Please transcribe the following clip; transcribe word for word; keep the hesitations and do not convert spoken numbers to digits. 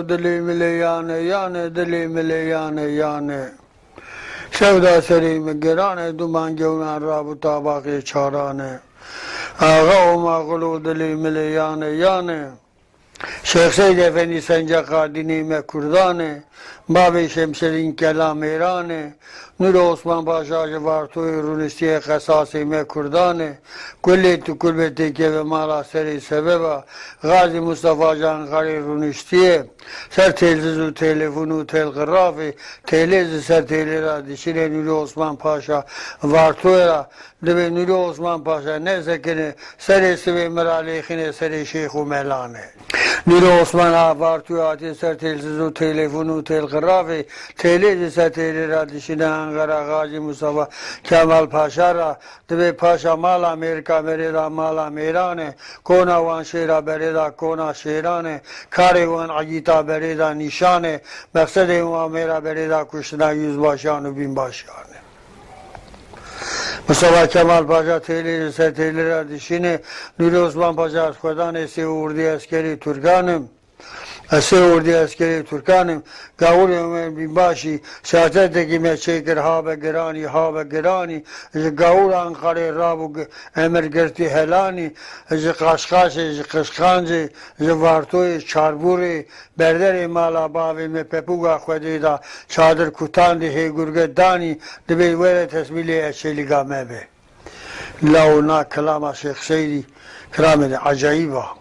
Dilê mi lê yane, yane, dilê mi lê yane, yane. Sewda serê mi girane, duman gewnan ra bu tabaqê çarane. Axa Oma Xulo dilê mi lê yane, yane. Şêx Seyd Efendî senceqa dînê me kurdan e, babê Şemsedîn kelam êran e, Nûrê Osman Paşa ji Vartoyê rûniştîye qesasê me kurdan e, kulê tu kulbe têkeve mala serê sebeba, Xazî Mustafa ji Anqarê rûniştîye, ser têlziz û telefon û telqirafê, têlê zî ser têlê ra dişîne Nûrê Osman Paşa Vartoyê ra, dibê Nûrê Osman Paşa nesekine, serê sibê mi ra lêxine serê şêx û melane. Nûrê Osman a Vartoyê hatê ser têlsiz û telefon û telqirafê, têlê zî ser têlê ra dişîne Anqara Xazî Mustafa Kemal Paşa ra, dibê Paşa mala Mêrika berêda mala mêran e, kona wan şêra berêda kona şêran e, karê wan egîta berêda nîşan e, meqsedê wan mêra berêda kuştina yüzbaşiyan û bînbaşiyan e. Mustafa Kemal Paşa têlê ser têlê ra dişîne, Nûrê Osman Paşa ez xwedanê sê ordî eskerê Turkan im. Ez sê ordî eskerê Turkan im. Gawurê Omer Bînbaşî siyasetekî me çêkir, habe giranî, habe giranî. Ji gawura Anqarê rabû gi-, emir girtî helanî. Ji Qaşqaşê, ji Qişqancê, ji Vartoyê, Çarbûrê, berderê mala bavê mi pepûga xwe dêda, çadir kutandî, hê gurge danî, dibê were tesmîlê eşelîga me be. Lawo na kilama Şêx Seydî kilamê de ecayîb a.